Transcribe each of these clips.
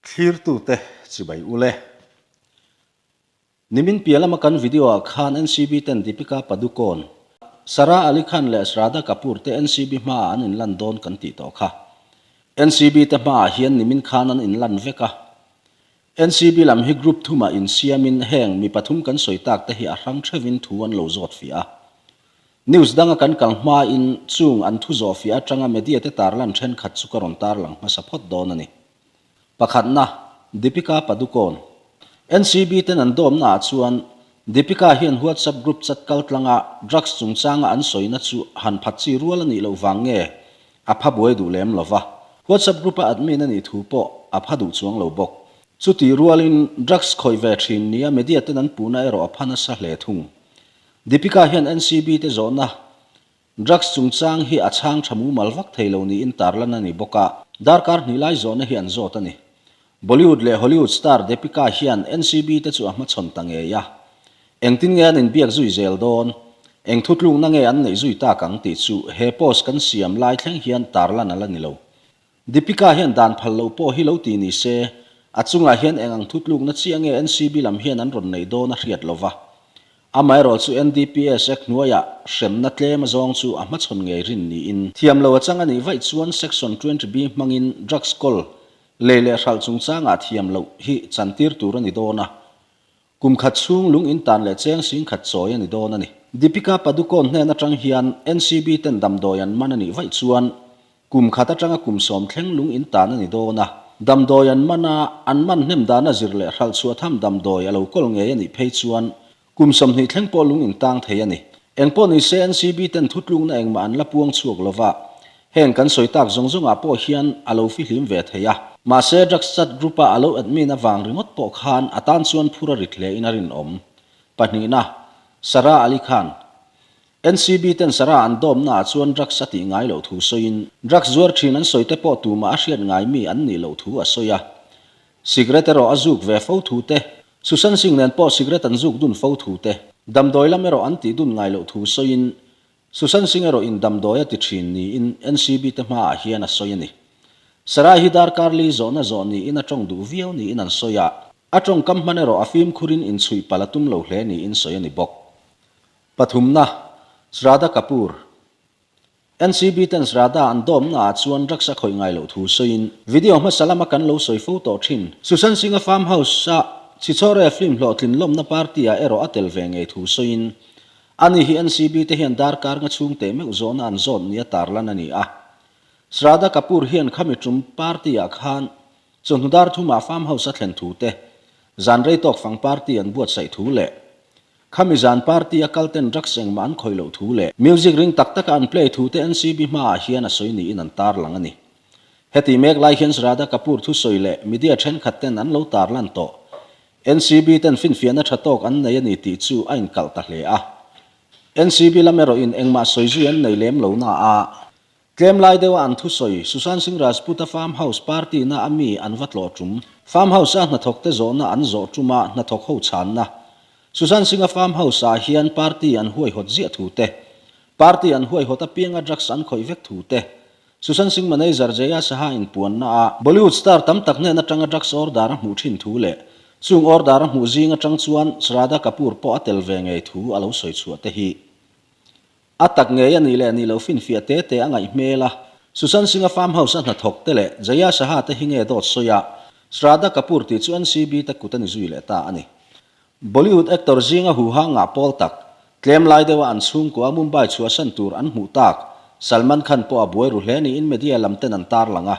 Thlirtute chibai ule. Nimin piah lama kan video ah khan NCB ten Deepika Padukone, Sara Ali Khan leh Shraddha Kapoor te NCB hmaah an inlan dawn kan tih tawh kha. NCB te hmaah hian nimin khan an inlan vek a. NCB lam hi group thumah insiamin heng mi pathum kan sawi tak te hi a hrang theuhin thu an lo zawt fiah a. News danga kan kal hmain chung an thu zawh fiah atanga media te tarlan thenkhat chu ka rawn tarlang hmasa phawt dawn a ni. Pakhatna, Deepika Padukone. NCB ten an dawmna ah chuan Deepika hian WhatsApp group chat kal tlanga drugs chungchanga an sawina chu han phat chi rual a nih loh vang nge a pha buai duh lem lo va. WhatsApp group a admin a nih thu pawh a pha duh chuang lo bawk. Chutih rualin drugs khawih ve thin nia media ten an puhna erawh a pha nasa hle thung. Deepika hian NCB te zawhna Drugs chungchang hi a chhang tha mumal vak thei lo niin tarlan a ni bawk a, darkar hnih lai zawhna hi an zawt a ni. Bollywood leh Hollywood star Deepika hian NCB te chu a hmachhawn ta ngei a. Engtin nge an inbiak zui zel dawn? Eng thutlukna nge an neih zui tak ang tih chu he post kan siam lai thleng hian tarlan a la ni lo. Deepika hian dan phal loh pawh hi lo ti ni se, a chungah hian eng ang thutlukna chiah nge NCB lam hian an rawn neih dawn a hriat lo va. Amaherawh chu NDPS Act hnuaiah hremna tlem a zawng chu a hmachhawn ngei rin niin, thiam lo a chang a nih vaih chuan Section 20B hmangin drugs kawl lei leh hralh chungchangah thiam loh hi chantir tur a ni dawn a. Kum khat chhung lung in tan leh cheng sing khat chawi a ni dawn a ni. Deepika Padukone hnen atang hian NCB ten damdawi an man a nih vaih chuan kum khat atanga kum sawm thleng lung in tan a ni dawn a. Damdawi an man a, an man hnem dana zir leh hralh chhuah tham damdawi a lo kawl ngei a nih phei chuan kum 20 thleng pawh lung in tang thei a ni. Engpawh ni se NCB ten thutlukna engmah an la puang chhuak lova, Heng kan sawi tak zawng zawngah pawh hian a lo fihlim ve thei a. Mahse drugs chat group-a a lo admin avang ringawt pawh khan a tan chuan phur a rit hle in a rinawm. Pahnihna, Sara Ali Khan. NCB ten Sara an dawmna ah chuan drugs a tih ngai loh thu sawiin, drugs zuar thin an sawi te pawh tumah a hriat ngai mi an nih loh thu a sawi a. Cigarette erawh a zuk ve fo thu te, Sushant Singh nen pawh cigarette an zuk dun fo thu te, damdawi lam erawh an tih dun ngai loh thu sawiin, Sushant Singh erawh in damdawi a ti thin niin NCB te hmaah hian a sawi a ni. Sarai hi darkar li zawhna zawh niin a tawng duh viau niin an sawi a, a tawngkam hman erawh a fimkhurin inchhuih palh a tum lo hle niin sawi a ni bawk. Pathumna, Shraddha Kapoor. NCB ten Shraddha an dawmna ah chuan drugs a khawih ngai loh thu sawiin, video hmasa lama kan lo sawi fo tawh thin. Sushant Singh-a farm house-a Chhichhawre film hlawhtlin lawmna party-ah erawh a tel ve ngei thu sawiin, Ani hi NCB te hian darkar nga chhung teh meuh zawhna an zawt nia tarlan a ni a. Shraddha Kapoor hian khami tum party ah khan chawhnu dar thumah farm house a thlen thu te, zan rei tawk fang party an buatsaih thu leh khami zan party a kal ten drugs engmah an khawih loh thu leh music ring tak taka an play thu te NCB hmaah hian a sawi niin an tarlang a ni. Heti mek lai hian Shraddha Kapoor thusawi leh media thenkhat ten an lo tarlan tawh. NCB ten finfiahna tha tawk an nei a ni tih chu a inkalh ta hle a. NCB lam erawhin engmah sawi zui an nei lem lo na a. Tlem lai deuha an thusawi Sushant Singh Rajput-a farm house party na a mi an va tlawh tum. Farm house-a hnathawkte zawhna an zawh tuma hnathawk ho chhanna. Sushant Singh-a farm house-ah hian party an huaihawt ziah thu te, party an huaihawt apianga drugs an khawih vek thu te, Sushant Singh manager Jaya Saha inpuanna a Bollywood star tam tak hnen atanga drugs order a hmuh thin thu leh chung order a hmuh zing atang chuan Shraddha Kapoor pawh a tel ve ngei thu a lo sawi chhuah te hi a tak ngei a nih leh nih loh finfiah te te a ngaih hmel a. Sushant Singh-a farm house a hnathawk te leh Jaya Saha te hi nge dawt sawi a, Shraddha Kapoor tih chu NCB te kut a ni zui leh ta a ni. Bollywood actor zinga huha ngah pawl tak, tlem lai deuha an chhungkua Mumbai chhuahsan tur an hmuh tak, Salman Khan pawh a buai ru hle niin media lam ten an tarlang a.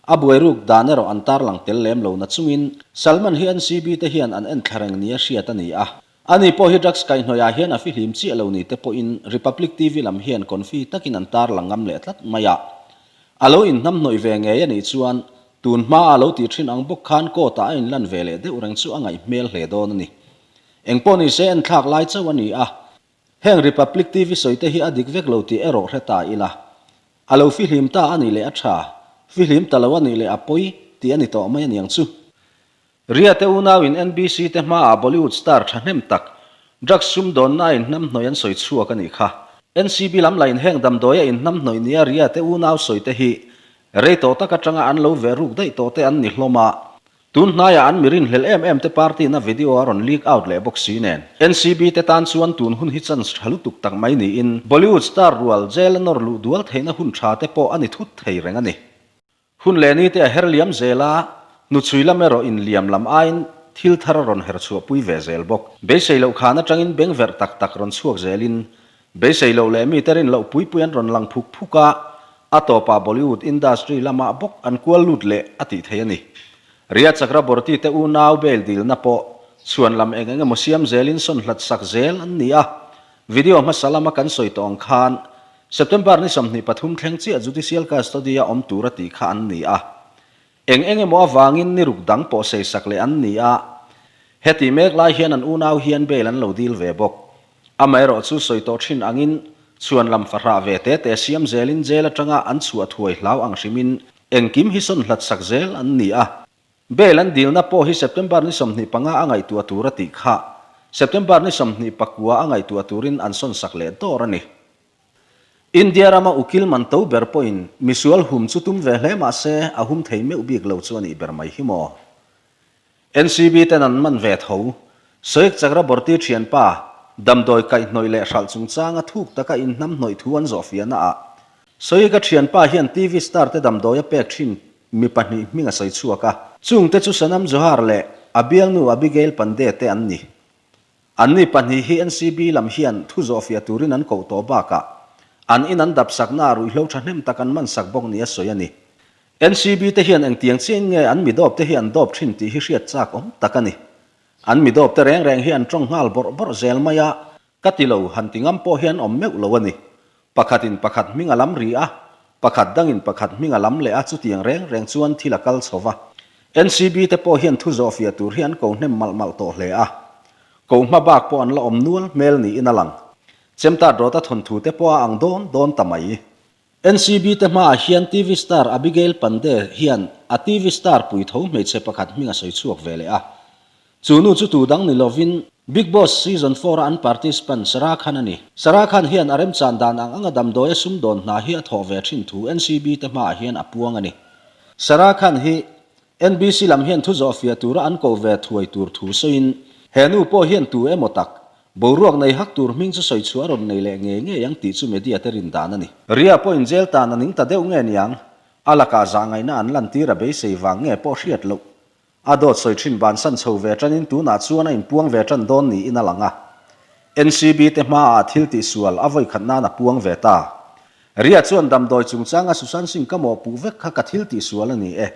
A buai ruk dan erawh an tarlang tel lem lo na chungin Salman hi NCB te hian an en thla reng nia hriat a ni a. Ani pawh hi drugs kaihhnawihah hian a fihlim chiah lo ni te pawhin Republic TV lam hian confi takin an tarlang ngam leh tlat mai a. A lo inhnamhnawih ve ngei a nih chuan Tun hmaa a lo tih thin ang bawk khan court ah a inlan ve leh deuh reng chu a ngaih hmel hle dawn a ni. Engpawh ni se enthlak lai chauh a ni a. Heng Republic TV sawi te hi a dik vek lo tih erawh hre ta ila. A lo fihlim ta a nih leh a tha, fihlim ta lo a nih leh a pawi tih a ni tawh mai aniang chu. Ria te unau in NBC te hmaah Bollywood star thahnem tak, drugs sumdawnna a inhnamhnawih an sawi chhuak a nih kha. NCB lam lah in heng damdawi a inhnamhnawih nia Ria te unau sawi te hi rei tawh tak atanga an lo ve ruk daih tawh te an ni hlawm a. Tun hnaiah an mi rinhlelh em em te party na video a rawn leak out leh bawk si nen. NCB te tan chuan tun hun hi chance tha lutuk tak mai niin Bollywood star rual jail a nawr luh dual theihna hun tha te pawh a ni thut thei reng a ni. Hun leh ni te a her liam zel a, hnuchhui lam erawh in liam lam aiin thil thar a rawn her chhuah pui ve zel bawk. Beisei loh khan atangin beng verh tak tak rawn chhuak zelin beisei loh leh mite rin loh pui pui an rawn lang phuk phuk a, a tawpah Bollywood industry lamah bawk an kual lut leh a tih theih a ni. Rhea Chakraborty te unau bail dilna pawh chhuan lam eng eng emaw siam zelin sawn hlat sak zel an ni a, video hmasa lama kan sawi tawh ang khan September ni 23 thleng chiah judicial custody a awm tur a tih kha an ni a. Eng eng emaw avangin ni ruk dang pawh seisak leh an ni a. Heti mek lai hian an unau hian bail an lo dil ve bawk. Amaherawh chu sawi tawh thin angin chhuan lam fahrah ve te te siam zelin jail atanga an chhuah thuai hlau ang hrimin engkim hi sawn hlat sak zel an ni a. Bail an dilna pawh hi September ni 25 a ngaihtuah tur a tih kha September ni 29 a ngaihtuah turin an sawn sak leh dawr a ni. India rama ukil man to ber pawhin misual hum chu tum ve hle mah se a hum thei meuh bik lo chu a nih ber mai hi maw? NCB ten an man ve tho. Soik Chakraborty thianpa, damdawi kaihhnawih leh hralh chungchanga thuk taka inhnam hnawih thu an zawhfiahna ah Soika thianpa hian TV star te damdawi a pek thin mi pahnih hming a sawi chhuak a. Chungte chu Sanam Johar leh a bialnu Abigail Pandey te an ni. Anni pahnih hi NCB lam hian thu zawhfiah turin an koh tawh bakah an in an dap saknaah ruihhlo thahnem tak an man sak bawk nia sawi a ni. NCB te hian engtiang chiahin nge an mi dawp te hi an dawp thin tih hi hriat chak awm tak a ni. An mi dawp te reng reng hi an tawng nghal bawrh bawrh zel mai a, Ka ti lo, han ti ngam pawh hian awm meuh lo a ni. Pakhatin pakhat hming a lam ri a, pakhat dangin pakhat hming a lam leh a, chutiang reng reng chuan thil a kal chho va. NCB te pawh hian thu zawhfiah tur hi an ko hnem malh malh tawh hle a. Ko hma bak pawh an la awm nual hmel niin a lang. Chemtat rawta thawnthu te pawh a ang dawn dawn ta mai. NCB te hmaah hian TV star Abigail Pandey hian a TV star pui tho hmeichhe pakhat hming a sawi chhuak ve leh a. Chu nu chu tu dang ni lovin Bigg Boss Season four a an participant Sarah Khan a ni. Sarah Khan hian a remchan dan ang anga damdawi a sumdawn hna hi a thawh ve thin thu NCB te hmaah hian a puang a ni. Sarah Khan hi NBC lam hian thu zawhfiah tura an koh ve thuai tur thu sawiin he nu pawh hian tu emaw tak boruak nei hak tur hming chu sawi chhuah a rawn nei leh ngei ngei ang tih chu media te rin dan a ni. Ria pawhin jail tan a ning ta deuh nge niang, a lakah zahngaihna an lantir a beisei vang nge pawh hriat loh. A dawt sawi thin bansan chho ve tanin tunah chuan a inpuang ve tan dawn niin a lang a. NCB te hmaah thil tihsual a vawikhat nan a puang ve ta. Ria chuan damdawi chungchanga Sushant Singh ka mawhpuh vek kha ka thil tihsual a ni e.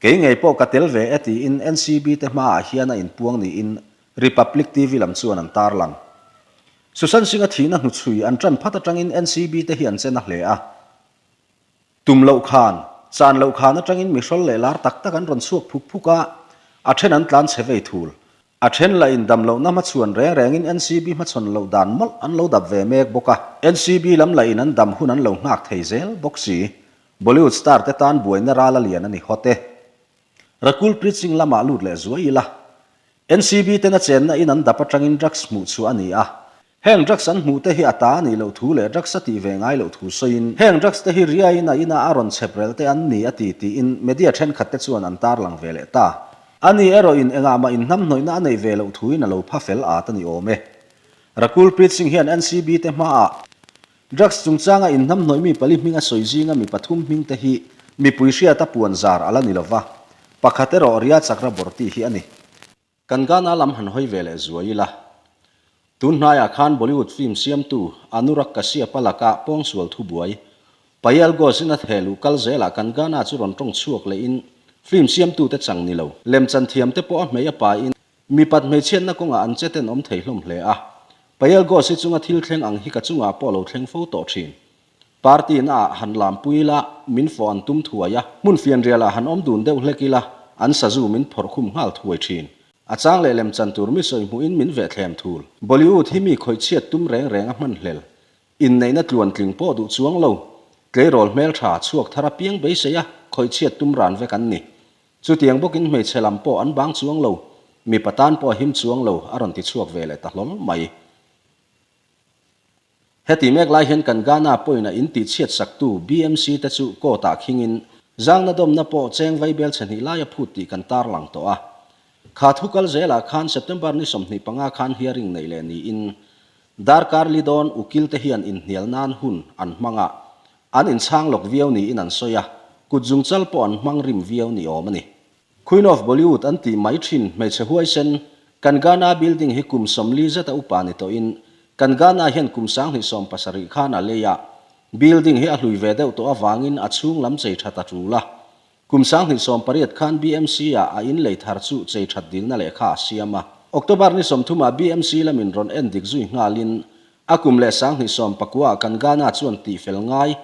Kei ngei pawh ka tel ve e tiin NCB te hmaah hian a inpuang niin Republic TV lam chuan an tarlang. Sushant Singh a thihna hnuchhui an tan phat atangin NCB te hi an che na hle a. Tum loh khan, chan loh khan atangin mi hrawl leh lar tak tak an rawn chhuak phuk phuk a, a then an tlan chhe vei thul. A then lah in dam lohna hmachhuan reng rengin NCB hmachhawn loh dan mawlh an lo dap ve mek bawk a. NCB lam lah in an dam hun an lo nghak thei zel bawk si. Bollywood star te tan buaina ral a lian a ni hawt e. Rakul Preet Singh lamah lut leh zuai ila. NCB ten a chenna in an dap atangin drugs hmuh chhuah a ni a. Heng drugs an hmuh te hi a ta a nih loh thu leh drugs a tih ve ngai loh thu sawiin heng drugs te hi riaiin a ina a rawn chhep rel te an ni a ti tiin media thenkhat te chuan an tarlang ve leh ta. Ani erawhin engah mah inhnamhnawihna a neih ve loh thuin a lo pha fel at a ni awm e. Rakul Preet Singh hian NCB te hmaah Drugs chungchanga inhnamhnawih mi pali hming a sawi zinga mi pathum hming te hi mipui hriata puan zar a la ni lova, pakhat erawh Rhea Chakraborty hi a ni. Kan Ghana lam han hawi ve leh zuai ila. Tun hnaiah khan Bollywood film siamtu Anurag Kashyap-a laka pawngsual thubuai, Payal Ghosh-in a theh luh kal zelah kan Ghana chu rawn tawng chhuak lehin film siamtute chang ni lo, lemchan thiamte pawh a hmei a pain Mipat hmeichhiatna kawngah an che ten awm thei hlawm hle a. Payal Ghosh hi chunga thil thleng ang hi ka chungah pawh lo thleng fo tawh thin. Party na ah han lampui ila, min fawh an tum thuai a, hmun fianrial ah han awm dun deuh hlek ila, an sazu min phawrh khum nghal thuai thin. A chang leh lem chan tur mi sawi hmuhin min vehthlem thul. Bollywood hi mi khawihchhiat tum reng reng a hman hlel. Inneihna tluan tling pawh duh chuang lo. Tleirawl hmeltha chhuak thar apiang beisei a, khawihchhiat tum ran vek an ni. Chutiang bawkin hmeichhe lam pawh an bang chuang lo, mipa tan pawh a him chuang lo a rawn ti chhuak ve leh ta hlawl mai. Heti mek lai hian kan Ghana pawhin a intihchhiat saktu BMC te chu court ah khingin. Zangna dawmna pawh cheng vaibel chhe hnih laia phut tih kan tarlang tawh a. Kha thu kal zelah khan September ni 25 khan hearing neih leh niin darkar li dawn ukil te hian inhnial nan hun an hmang a, an inchhang lawk viau niin an sawi a, kut zungchal pawh an hmang rim viau ni awm a ni. Queen of Bollywood an tih mai thin hmeichhe huaisen Kangana building hi kum 40 zeta upa ni tawhin Kangana hian kum 2017 khan a lei a, building hi a hlui ve deuh tawh avangin a chhung lam chei that a tul a. Kum 2018 khan BMC ah a in lei thar chu chei that dilna lehkha a siam a. October ni 30 ah BMC lamin rawn en dik zui nghalin a kum leh 2019 ah Kangana chuan tihfel ngai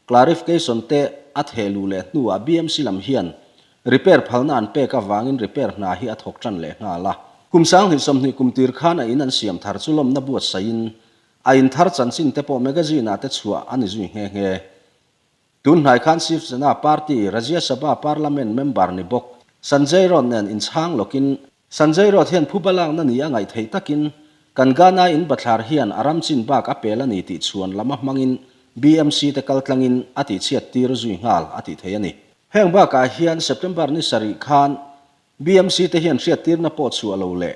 Clarification te a theh luh leh hnuah BMC lam hian repair phalna an pek avangin repair hna hi a thawk tan leh nghal a. Kum 2020 kum tir khan a in an siam thar chu lawmna buatsaihin a in thar chanchin te pawh magazine ah te chhuah a ni zui nghe nghe. Tun hnai khan Shiv Sena party Rajya Sabha parliament member ni bawk Sanjay Raut nen inchhang lawkin Sanjay Raut hian phuba lakna ni a ngaih theih takin kan Ghana in bathlar hian a ram chin bak a pel a ni tih chhuan lama hmangin BMC te kal tlangin a tihchhiat tir zui nghal a tih theih a ni. Heng bakah hian September ni sarih khan BMC te hian hriattirna pawh chhuah lo leh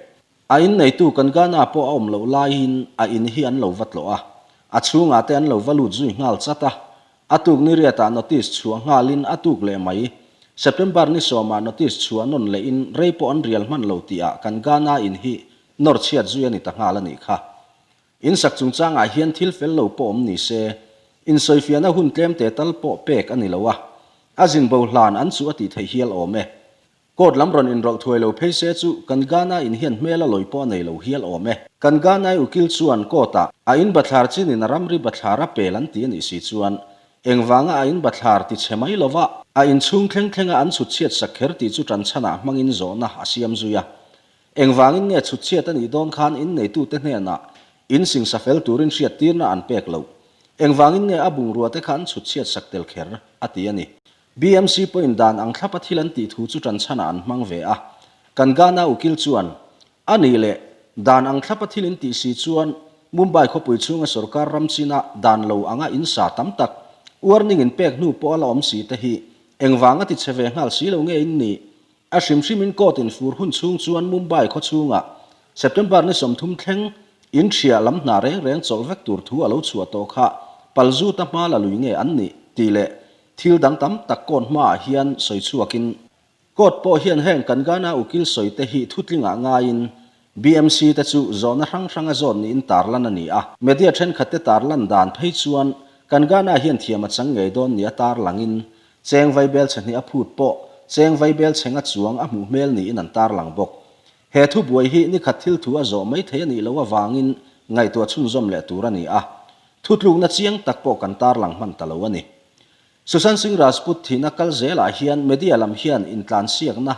a in neitu kan Ghana pawh a awm loh laiin a in hi an lo va tlawh a, a chhungah te an lo va lut zui nghal chat a, A tuk ni riatah notice chhuah nghalin a tuk leh mai. September ni sawmah notice chhuah nawn lehin rei pawh an rial hman lo tihah kan Ghana in hi nawr chhiat zui a ni ta nghal a nih kha. In sak chungchangah hian thil fel lo pawh awm ni se, insawifiahna hun tlemte tal pawh pek a ni lo a, a zin bo hlan an chu a tih theih hial awm e. Court lam rawn inrawlh thuai lo phei se chu kan Ghana in hian hmel a lawi pawh a nei lo hial awm e. Kan Ghana-i ukil chuan court ah a in bathlar chinin a ramri bathlar a pel an ti a nih si chuan engvanga a in bathlar ti chhe mai lova a inchhung thleng thlenga an chhut chhiat sak kher tih chu tanchhanah hmangin zawhna a siam zui a. Engvangin nge chhut chhiat a nih dawn khan inneitute hnenah in singsa fel turin hriattirna an pek loh? Engvangin nge a bungrua te kha an chhut chhiat sak tel kher? a ti a ni. BMC pawhin dan ang thlapa thil an tih thu chu ṭanchhanah an hmang ve a. Kan Ghana ukil chuan, A nih leh, dan ang thlapa thil in tih si chuan Mumbai khawpui chhunga sorkar ram china dan lo anga in sa tam tak, warning in pek hnu pawh a la awm si te hi engvanga ti chhe ve nghal si lo nge in nih? A hrim hrimin court in fur hun chhung chuan Mumbai khaw chhungah September ni 30 thleng in ṭhiah lam hna reng reng chawlh vek tur thu a lo chhuah tawh kha palzuta hma la lui nge an nih tih leh Thil dang tam tak court hmaah hian sawi chhuakin court pawh hian heng kan Ghana ukil sawi te hi thutlingah ngaiin BMC te chu zawhna hrang hranga zawt niin tarlan a ni a. Media thenkhat te tarlan dan phei chuan kan Ghana hian thiam a chang ngei dawn nia tarlangin cheng vaibel chhe hnih a phut pawh cheng vaibel chhenga chuang a hmuh hmel niin an tarlang bawk. He thubuai hi nikhat thil thu a zawh mai thei a nih loh avangin ngaihtuah chhunzawm leh tur a ni a. Thutlukna chiang tak pawh kan tarlang hman ta lo a ni. Sushant Singh Rajput thihna kal zelah hian media lam hian intlansiakna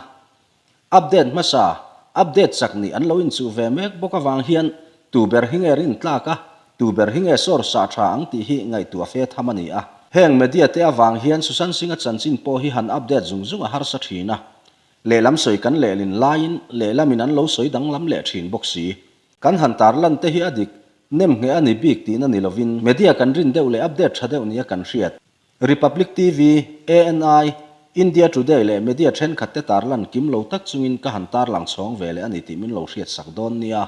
update hmasa, update chak nih an lo inchuh ve mek bawk avang hian tu ber hi nge rintlak a, tu ber hi nge source ah tha ang tih hi ngaihtuah fe tham a ni a. Heng media te avang hian Sushant Singh-a chanchin pawh hi han update zung zung a harsa thin a. Lehlam sawi kan lehlin laiin lehlamin an lo sawi danglam leh thin bawk si. Kan han tarlan te hi a dik, nem ngheh a ni bik tihna ni lovin media kan rin deuh leh update tha deuh nia kan hriat. Republic TV, ANI, India Today leh media thenkhat te tarlan kim lo tak chungin ka han tarlang chhawng ve leh a ni tih min lo hriat sak dawn nia.